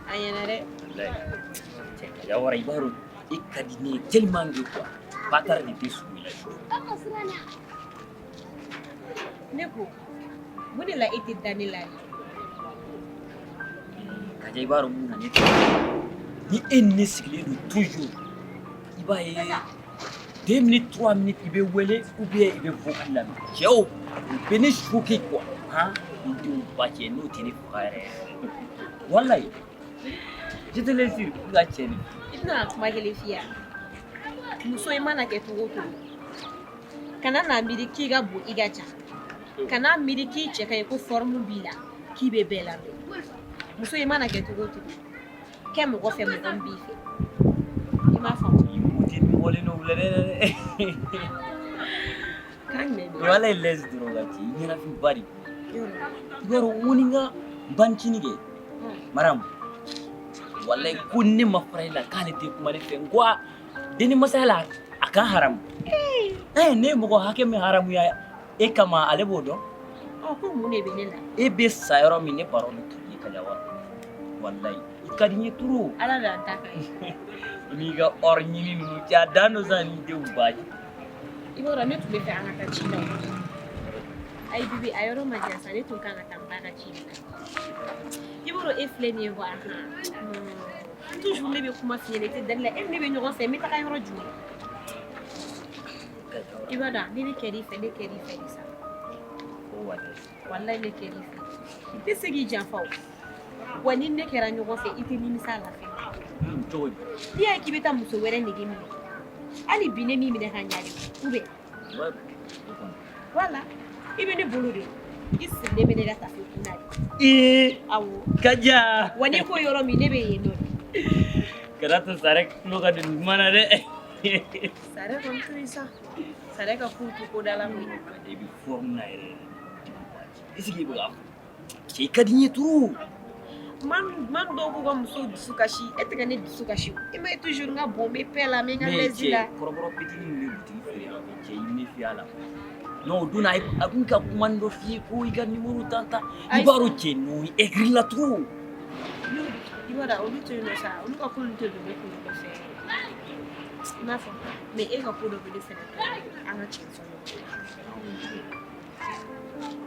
A ɲɛna dɛ. Walayi cɛ, Kaja wara, i b'a dɔn e ka di ne ye tellement que quoi, bâtard de tɛ sugo i la. Ne ko, mun de la e tɛ da ne la de? Kaja, i b'a dɔn mun na ne tɛ ni e ni ne sigilen don toujours, i b'a ye 2 minutes, 3 minutes, i bɛ wele ou bien i bɛ vocal lamɛn. Cɛw, o bɛ ne choquer quoi. Han, n denw ba cɛ, n'o tɛ ne faga yɛrɛ, walayi, je te le jure, i ka cɛ ni I tɛna kuma kelen f'i ye wa? Muso, i mana kɛ cogo o cogo, kana n'a miiri k'i ka bon, i ka jan. Kana miiri k'i cɛ ka ɲi, ko forme b'i la, k'i bɛ bɛɛ lamɛn. Muso, i mana kɛ cogo o cogo, kɛ mɔgɔ fɛ, mɔgɔ min b'i fɛ. I m'a faamu? I beauté nɔgɔlen don wula dɛ. Kan jumɛn bɛ yen? Walayi, laisse dɔrɔn ka cɛ, i ɲɛnafin ba de. I b'a dɔn n ko ni n ka n banicinin kɛ Mariam, walayi, ko ne ma fara e la, k'ale tɛ kuma ne fɛ. N ko a denni masaya la, a ka haramu. Ne ye mɔgɔ hakɛ min haramuya e kama, ale b'o dɔn. Ɔ, ko mun de bɛ ne la? E bɛ sa yɔrɔ min, ne baro bɛ toli Kaja wa. Walayi, i ka di n ye trop. Ala de y'an ta ka ye. I n'i ka or ɲini ninnu cɛ, a dan don sa, n'i denw ba cɛ. I b'a dɔn, ne tun bɛ fɛ an ka taa ci la o. Ayi bibi, a yɔrɔ ma jan sa, ne tun kan ka taa n ba ka ci de la. I b'a dɔn, e filɛ nin ye wa? Toujours ne bɛ kuma f'i ɲɛna, i tɛ da ne la. E ni ne bɛ ɲɔgɔn fɛ, n bɛ taga yɔrɔ jumɛn? I b'a dɔn, ni ne kɛr'i fɛ, ne kɛr'i fɛ de sa. O walayi. Walayi, ne kɛr'i fɛ, n tɛ se k'i janfa o. Wa ni ne kɛra ɲɔgɔn fɛ, i tɛ nimisa a la fɛn. Cogo di? N'i y'a ye k'i bɛ taa muso wɛrɛ nege minɛ, hali bi ne m'i minɛ ka ɲa de, ou bien? Ouais, o kɔni. Voilà, i bɛ ne bolo de, i sirilen bɛ ne ka tafe kun na de. Ee! Awɔ. Kaja! Wa n'i ko yɔrɔ min, ne bɛ yen nɔ de. Kana to sare tulo ka don nin kuma na dɛ. Sare kɔni to yen sa, sare ka kow to ko da la koyi. Kaja, i bɛ forme na yɛrɛ yɛrɛ. Est ce que i bɛ k'a fɔ cɛ, i ka di n ye trop. Man dɔw b'u ka musow dusu kasi, e tɛ ka ne dusu kasi o. I ma ye, toujours n ka bon, n bɛ paix la, n bɛ n ka Mais l'aise cɛ la. Kɔrɔbɔrɔ petini min bɛ butigi feere yan fɛ, cɛ, i méfier a la. Non, o don na, a kun ka kuma dɔ f'i ye ko i ka numéro tan tan. I b'a dɔn, cɛ, ninnu aigri la trop. I b'a dɔn, olu to yen nɔ sa, olu ka ko ninnu tɛ don ne kunkolo fɛ, i m'a fɔ. Mais e ka ko dɔ bɛ ne fɛnɛ tɔɔrɔ, an ka tiɲɛ fɔ ɲɔgɔn ye.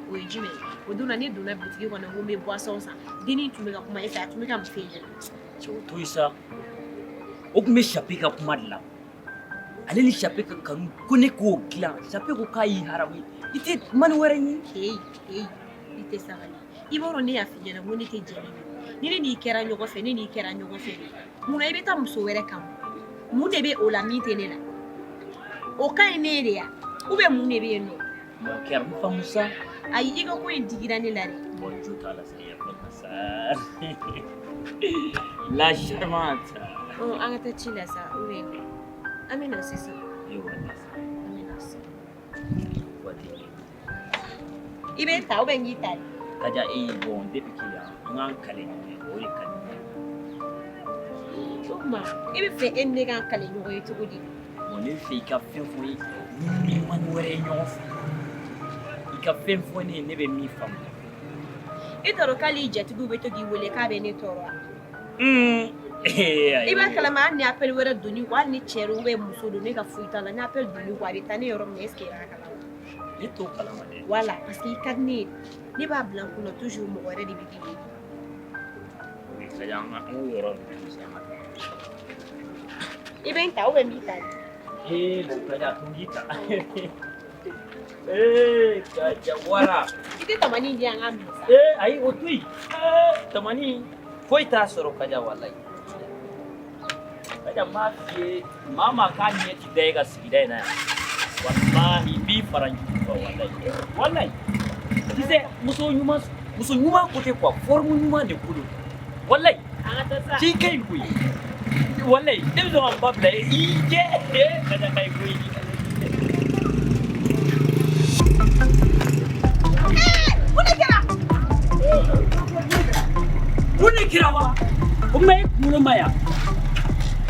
O ye jumɛn ye? O don na, ne donna butigi kɔnɔ ko n bɛ boisson san, dennin tun bɛ ka kuma e fɛ, a tun bɛ ka mun f'e ɲɛna? Cɛ, o to yen sa. O tun bɛ Sape ka kuma de la. Ale ni Sape ka kanu, ko ne k'o dilan. Sape ko k'a y'i haramu ye. I tɛ mani wɛrɛ ɲini. Heyi heyi, i tɛ sabali. I b'a dɔn, ne y'a f'i ɲɛna ko ne tɛ jɛn ni ni ne n'i kɛra ɲɔgɔn fɛ, ne n'i kɛra ɲɔgɔn fɛ de. Munna i bɛ taa muso wɛrɛ kanu? Mun de bɛ o la min tɛ ne la? O ka ɲi ne ye de ya, ou bien mun de bɛ yen nɔ? Mon cœur, n faamu sa. Ayi, i ka ko in digira ne la dɛ. Bon, jo t'a la sa, yafa ma sa. La charmante. Ɔ, an ka taa ci la sa, ou bien an bɛ na sisan. E wala sa. An bɛ na sisan. Waati. I bɛ ta ou bien n k'i ta de? Kaja, e bon, depuis k'i yan, an k'an kale ɲɔgɔn ye, o de ka di ne ye. O tuma, e bɛ fɛ e ni ne k'an kale ɲɔgɔn ye cogo di? Bon, ne bɛ fɛ i ka fɛn fɔ n ye ni mani wɛrɛ ye ɲɔgɔn fɛ. I ka fɛn fɔ ne ye, ne bɛ min faamu. E t'a dɔn k'ale jatigiw bɛ to k'i wele k'a bɛ ne tɔɔrɔ wa? Ayi. I b'a kalama, hali ni appel wɛrɛ donni kɔ, hali ni cɛ don ou bien muso don, ne ka foyi t'a la. Ni appel donni kɔ, a bɛ taa ne yɔrɔ min na, est ce que i b'a kalama? Ne t'o kalama dɛ. Voilà, parce que i ka di ne ye. Ne b'a bila n kunna toujours, mɔgɔ wɛrɛ de bɛ k'i wele. Ok, Kaja, an ka an k'o yɔrɔ ninnu to sa, an ka taa. I bɛ n ta ou bien n b'i ta de? Ee, bon, Kaja, a to n k'i ta. Ee, Kaja, wara. I tɛ tamani di yan k'a minɛ sa. Ee, ayi, o to yen. Ee, tamani foyi t'a sɔrɔ, Kaja, walayi. Kaja, n b'a f'i ye, maa maa k'a ɲɛ ti da e ka sigida in na yan. Walahi, n b'i fara n jugu kan, walayi. Walayi. Tu sais, muso ɲuman ko tɛ quoi, forme ɲuman de ko don. Walayi. An ka taa sa. Ci ka ɲi koyi. Walayi, ne bɛ sɔn ka n ba bila i jɛ. Ee, Kaja ka ɲi koyi. Mun de kɛra? Mun de kɛra wa? O ma e kunkolo ma yan.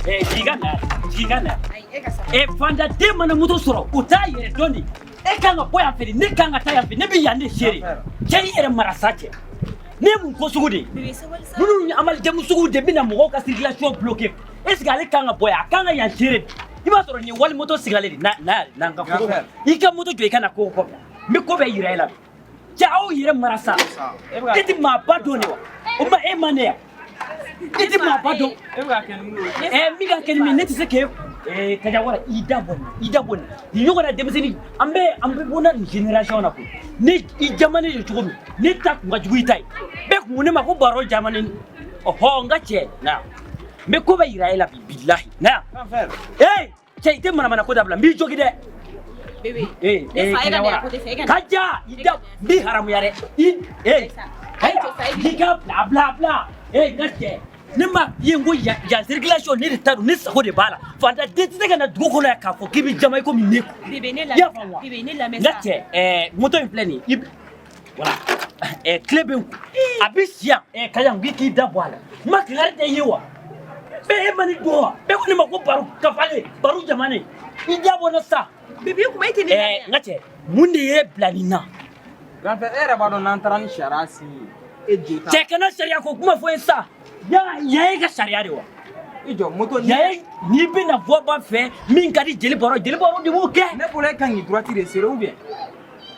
Jigin ka na yan, jigin ka na yan. Ayi, e ka sabali. Ɛ, fantaden mana moto sɔrɔ, o t'a yɛrɛ dɔn de. E kan ka bɔ yan fɛ de, ne kan ka taa yan fɛ, ne bɛ yan de seere. Cɛ, i yɛrɛ mara sa cɛ. Ne ye mun ko sugu de ye? Bébé, sabali sa. Minnu ni amalidɛmu sugu de bɛna mɔgɔw ka circulation bloquer. Est ce que ale kan ka bɔ yan? A kan ka yan seere de. I b'a sɔrɔ nin ye wali moto sigalen de. Na na n ka kogo. I ka moto jɔ, i ka na kogo kɔfɛ. N bɛ ko bɛɛ yira e la. Cɛ, aw yɛrɛ mara sa. E tɛ maaba dɔn de wa? O ma e ma ne yan. E tɛ maaba dɔn. E bɛ ka kɛ ni mun ye? Ɛ, min ka kɛ ni min, ne tɛ se k'e Kajawara, i da bɔ nin, i da bɔ nin. Nin ɲɔgɔnna denmisɛnnin, an bɛ bɔ na nin génération na koyi. Ne i jamanen don cogo min, ne ta kun ka jugu i ta ye. Bɛɛ kun ko ne ma ko baro jamanen. Ɔhɔ, n ka cɛ, na n bɛ ko bɛɛ yira e la bi, bilahi. Na yan. Grand frère. Ee cɛ, i tɛ manamana ko dabila, n b'i jogi dɛ. Bébé. Ee Ne ee fa, e ka na Kajawara. yan côté fɛ, e ka na. Kaja, i da, n b'i haramuya dɛ. I ee Ayi, cɛ, sa, e i ka bila, bila, bila. Ee n ka cɛ, ne ma f'i ye n ko yan yan circulation, ne de ta don, ne sago de b'a la. Fantan den tɛ se ka na dugu kɔnɔ yan k'a fɔ k'i bɛ jama i komi ne. Bébé, ne I y'a lamɛn. faamu wa? Bébé, ne lamɛn N ka sa. cɛ, moto in filɛ nin ye, i voilà, clé bɛ n kun, a bɛ si yan. Kaja, n k'i k'i da bɔ a la. N ma kangari da i ye wa? Bɛɛ e ma nin dɔn wa? Bɛɛ ko ne ma ko baro kafalen, baro jamanen. I da bɔ n na sa. Bébé, kuma, e tɛ ne lamɛn. N ka cɛ, mun de y'e bila nin na? Grand frère, e yɛrɛ b'a dɔn n'an taara ni sariya sen ye, e jo t'a. Cɛ, kana sariya ko kuma fɔ n ye sa. Yan ye ka sariya de wa? I jɔ moto ni. Yan ye n'i bɛna bɔ ba fɛ min ka di jeli baro, jeli baro de b'o kɛ. Ne bolo e kan k'i droite de serrer ou bien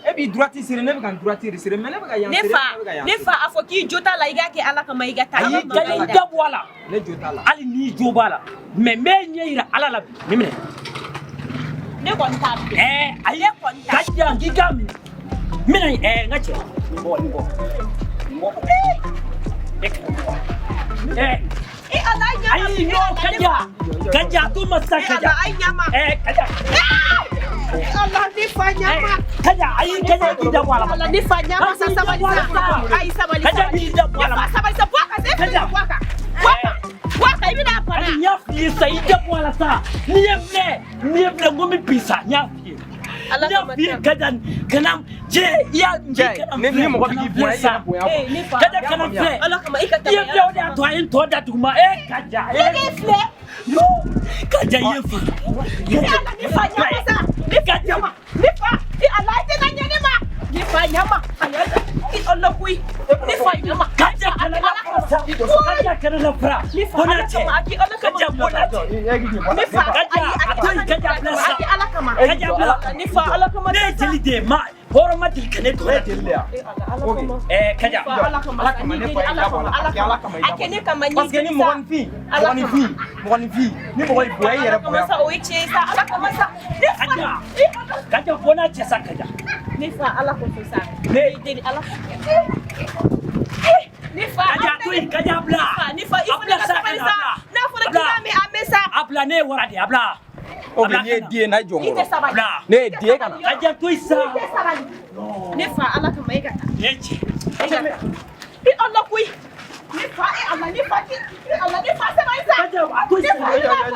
e b'i droite serrer, ne bɛ ka n droite de serrer, mais ne bɛ ka yan Ne serrer, fa, ne bɛ ka yan ne serrer. fa, a fɔ k'i jo t'a la, i k'a kɛ Ala kama, i ka taa. Ayi, Ala ma Kaja, i da. da bɔ a la. Ne jo t'a la. Hali n'i jo b'a la, mais n bɛ ɲɛ yira Ala la bi. Nin minɛ. Ne kɔni t'a minɛ. Ayi. Ne kɔni t'a. Kaja, n k'i k'a minɛ. N bɛna n ka cɛ, nin bɔ, nin bɔ, nin bɔ. E E Ala, ayi ɲama. Ayi, E non. Ala, ne Kaja, fa. Kaja, a to ma sa. E Kaja. Ala, ayi ɲama. Kaja. E Ala, ne fa ɲama. Kaja, ayi, Kaja, k'i da bɔ a la. Ala, ne fa ɲama sa, sabali sa. Ayi, sabali Kaja, sabali. k'i da bɔ a Ne la. fa, sabali sa, bɔ a kan sa, e Kaja. fana bɔ a kan. Bɔ a kan. Bɔ a kan, i bɛna a bana. Ayi, n y'a f'i ye sa, i da bɔ a la sa. N'i ye filɛ, n'i ye filɛ, n ko n bɛ bin sa, n y'a f'i ye. Ala N y'a kama f'i ye tan. Kaja, kana cɛ, i y'a n k'i Cɛ, kana ni filɛ, ni mɔgɔ bɛ kana k'i bonya, filɛ i sa. yɛrɛ bonya quoi. Ee, ne fa. Kaja, kana filɛ. Ala kama, e ka I ye filɛ, o de y'a to a ye n tɔ da duguma. E Kaja, Ne k'e filɛ. Yo, Kaja, i ye fa. E Ala, ne fa ɲama sa. Ne fa ɲama. Ne fa. E Ala, i tɛ na ɲɛ ne ma. Ne fa ɲama. Ayi, i Ala koyi. Ne fa ɲama. Kaja, kana la fara sa. Kaja, kana la fara. Ne fa, Ko n'a Ala cɛ. kama, a k'i Ala kama. Kaja, ko n'a cɛ. Ne fa, Kaja, ayi, a to yen, Kaja, bila sa. a k'i Ala kama. Kaja, bila. Ne fa, Ala kama. Ne ye jeli de ye, ma hɔrɔn ma deli ka ne dɔgɔya. Jeli de ya. E Ala, Ala Ok. kama. Kaja. Fa, Ala kama Ala sa, kama, ni ne deli, fa, i Ala da bɔ a kama, la. Ala A kɛ Ala kama. kama, i A da kɛ bɔ. ne kama, ni Parce que ni deli sa. mɔgɔninfin, Ala kama. mɔgɔninfin, mɔgɔninfin, ni mɔgɔ y'i bonya, i yɛrɛ Ala kama bonya. sa, o ye tiɲɛ ye sa, Ala kama sa. Ne fa, Kaja. e Ala. Kaja, fɔ n'a cɛ sa, Kaja. Ne fa, Ala kosɔn sa. Ne- Ne deli Ala. Ne fa, Kaja, a to yen, Kaja, bila. Ne fa, i A fana bila ka sa, sabali Kaja, sa. a bila. N'a fɔra k'i b'a mɛn, a mɛn sa. A bila, ne ye wara de ye, a bila. Ok, n'i ye den ye, n'a jɔ n I tɛ kɔrɔ. sabali. Bila. Ne ye den ye ka na. Kaja, to yen sa. I tɛ sabali. Ne fa, Ala kama, e ka taa. Ne cɛ. E ka taa. E Ala koyi. Ne fa, e Ala, ne fa, e Ala, ne fa, sabali sa. Kaja, a to yen sa.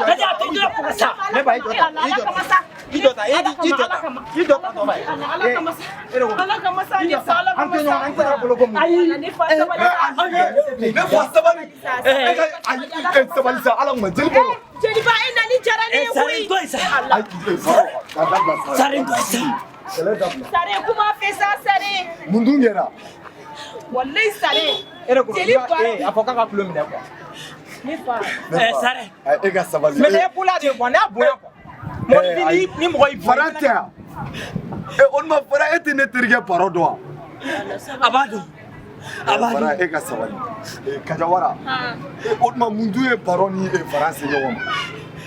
Kaja, a to yen, ne faga sa. Ne ba, i jɔ tan, Ala i jɔ kama tan. sa. I jɔ tan, e di- i jɔ tan. I jɔ tan, tɔba ye. Ala kama sa. E de ko. Ala kama sa, ne fa, Ala An kama tɛ sa. ɲɔgɔn, an tɛ ka bolo ko mun. Ayi. Ala, ne fa, sabali sa. Ne fa, sabali. E ka ayi, e sabali sa, Ala ma jeli baro. Jeliba, e nali diyara ne ye Sare, koyi. to yen sa. Ayi, e fara ka dabila sa. Sare, to yen sa. Kɛlɛ dabila. Sare, kuma fɛ sa, Sare. Mun dun kɛra? Walayi, Sare. E de ko. Jeli bara. Ee, a fɔ k'a ka tulo minɛ quoi. Ne fa. Ne fa. Sare. Ayi, e ka sabali. Mais ne ye pola de ye quoi, ne y'a bonya quoi. Mɔgɔninfin, ni mɔgɔ y'i bonya. Fara tɛ yan. E o ma fara, e tɛ ne terikɛ baro dɔn wa? A b'a dɔn. A b'a Fara, dɔn. e ka sabali. E Kajawara. Han. E o tuma mun dun ye baro ni e fara se ɲɔgɔn ma?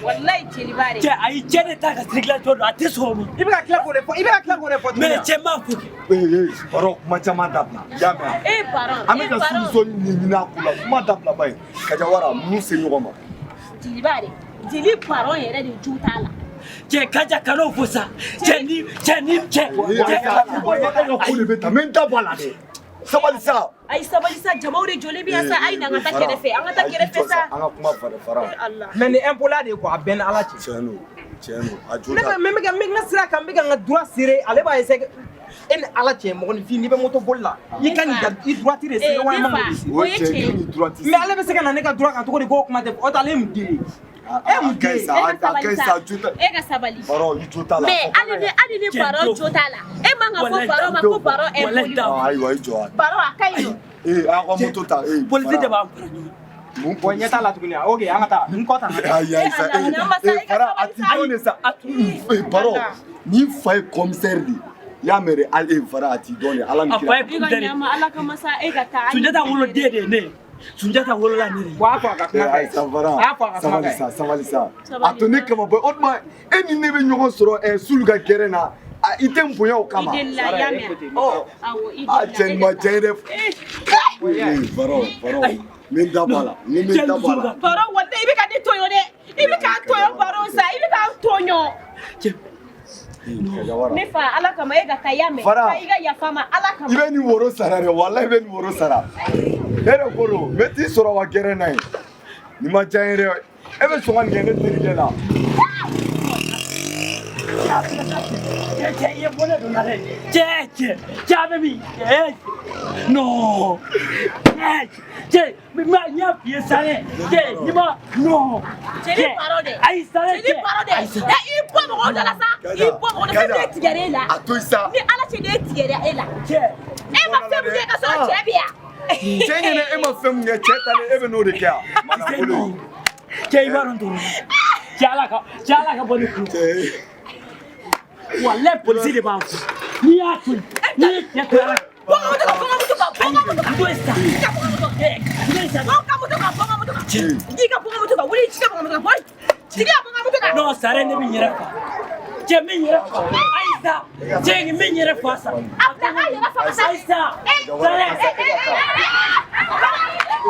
Walayi, jeliba de. Cɛ, ayi, cɛ de t'a ka circulation dɔn, a tɛ sɔn o ma. I bɛ ka tila k'o de fɔ, i bɛ ka tila k'o de fɔ tuguni. Mais cɛ m'a fɔ kɛ. Ee ee, baro kuma caman dabila. I y'a mɛn wa? E baron, An bɛ e ka baron. solution ɲini a ko la, kuma dabila ba ye. Kajawara, mun se ɲɔgɔn ma? Jeliba de. Jeli baron yɛrɛ de jo t'a la. Cɛ, Kaja, kan'o fɔ sa. Cɛ ni cɛ ni cɛ. Ee, Cɛ, e ka ko de bɛ tan, n bɛ n da bɔ a la dɛ. Sabali sa. Ayi, sabali sa, jamaw de jɔlen bɛ yan sa. Ayi, na an ka taa kɛrɛfɛ, an ka taa kɛrɛfɛ sa. An ka kuma fara fara. E Ala. Mais nin impola de ye quoi, a bɛɛ ni Ala cɛ. Tiɲɛ don, tiɲɛ don, a jo Ne t'a bɛ n bɛ ka n bɛ n ka sira kan, n bɛ ka n ka droit serrer, ale b'a essayer e ni Ala cɛ, mɔgɔninfin, n'i bɛ moto boli la, i ka nin ka i droite de serrer Eh, walima ne fa. k'o de serrer. O ye cɛ tiɲɛ ye. ni droite. Mais ale bɛ se ka na ne ka droit kan cogo di k'o kuma tɛ fɔ, o tɛ ale ye mun den ye? E mun den ye? Sa, E ka a sabali ka ɲi sa. sa, jo t'a. E ka sabali. Baro, i jo t'a la. Mais hali ni Baro jo t'a la, e man ka fɔ Baro ma ko Baro impoli. Ayiwa, i jɔ. Baro a ka ɲi nɔ. Ee, a ka moto ta. Ee, Polisi de b'an fara ɲɔgɔn. Mun Bon, ɲɛ t'a la tuguni. Ok, an ka taa. N kɔ ta. Ayi, ayi, sa. Ee, Fara, a ti dɔn de sa. Ee, Baro, n'i fa ye commissaire de ye, i y'a mɛn dɛ, hali e Fara, a t'i dɔn de. Ala ni A fa ye kira. I ka commissaire ye. ɲa ma Ala kama sa, e ka taa. Sunjata woloden de ye ne ye. Sunjata wolola ne de ye. Wa a fɔ a ka kuma Ayi, kɛ. sa Fara, A fɔ a ka kuma sabali kɛ. sa, sabali sa. Sabali A to ne sa. kama bɔ, o tuma e ni ne bɛ ɲɔgɔn sɔrɔ Sulu ka gɛrɛn na, i tɛ n bonya o kama. I delila, i y'a mɛn. Ɔ, Awɔ, i a delila. cɛ nin ma diya n ye dɛ. Ee, Baro, Baro, n bɛ n da bɔ a la, n bɛ n da bɔ a la. Baro, walahi, i bɛ ka ne tɔɲɔ dɛ. I bɛ ka n tɔɲɔ Baro sa, i bɛ ka n tɔɲɔ. Ee, Ne fa, Ala kama, e ka taa, i y'a mɛn. Fara. Taa, i ka yafa n ma Ala I kama. bɛ nin woro sara dɛ, walahi i bɛ nin woro sara. Ne yɛrɛ ko don, n bɛ t'i sɔrɔ wa gɛrɛn na yen. Nin ma diya n ye dɛ. E bɛ sɔn ka nin kɛ ne terikɛ la. Cɛ, i ye bɔnɛ don n na dɛ. Cɛ, cɛ, cɛ, a bɛ min? Cɛ, non. Cɛ, cɛ, n y'a f'i ye sa dɛ. Cɛ, n'i ma, non. Jeli Baro dɛ. Ayi sa dɛ, Jeli cɛ. Baro dɛ. Ɛ, i bɔ mɔgɔw da la sa. I bɔ mɔgɔw da la. Fɛn min tigɛra e la. A to yen sa. Ni Ala cɛ, ne tigɛra e la. Cɛ. E ma fɛn min kɛ ka sɔrɔ cɛ bɛ yan. Cɛ ɲɛnɛ, e ma fɛn min kɛ, cɛ talen, e bɛ n'o de kɛ yan. Cɛ, non. Cɛ, i b'a dɔn cogo min. Cɛ, Ala ka, cɛ, Ala ka bɔ ne kulo. Cɛ. Walahi, polisi de b'an fɛ. N'i y'a to yen, n'i ye cɛ to Ala. Bɔ n ka moto kan, bɔ n ka moto kan, bɔ n ka moto kan. N to yen sa. I ka bɔ n ka moto kan. N to yen sa. Bɔ n ka moto kan, bɔ n ka moto kan. Jigi ka bɔ n ka moto kan, wuli, jigi ka bɔ n ka moto kan, bɔ. Jigi ka bɔ n ka moto kan. Non, sare, ne bɛ n yɛrɛ fa. Cɛ, n bɛ n yɛrɛ fa. Ayi sa. Cɛ, n bɛ n yɛrɛ fa sa. A bila k'a yɛrɛ faga sa. Ayi sa. Eh, Sare. eh, eh, eh, eh, eh.